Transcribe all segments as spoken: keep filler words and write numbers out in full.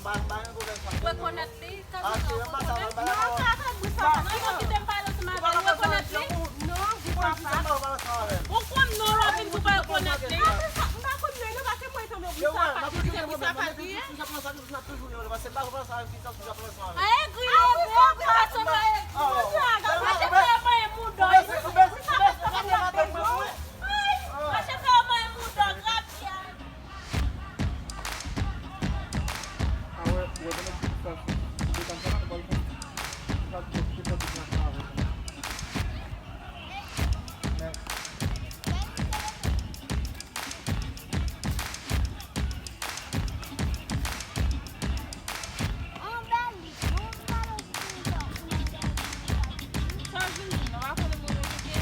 Pa, pa gen pwoblèm sa. Ou rekonèt li? Sa se yon pwoblèm. Non, sa fè bri sa. Non, non, kite m pale ansanm avè l. Ou rekonèt li? Non, bri sa. Ou konn non, lè w vin pou pa rekonèt li. Apre sa, m pa konn non, non, paske mwen tande bri sa pa. Kite m di sa pa di, hein? Egri leve, ou pa sanble egri. Mache fè mwen moudo. Mache fè mwen moudo, grapyay. Sa vini, nou pa konnen moun yo kite.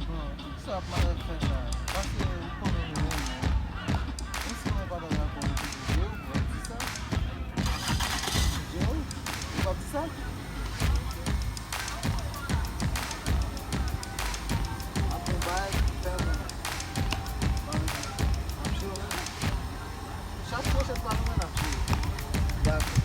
Bon, poukisa w ap mal fè sa? Paske m konnen nou renmen. E si mwen pa dakò avèk ou, w ap di sa? Yo, ou p ap di sa? Ap yon bagay ki fè mwen. Ap jwe, wi. Chak pwochèn fwa nou wè n ap jwe. Dakò.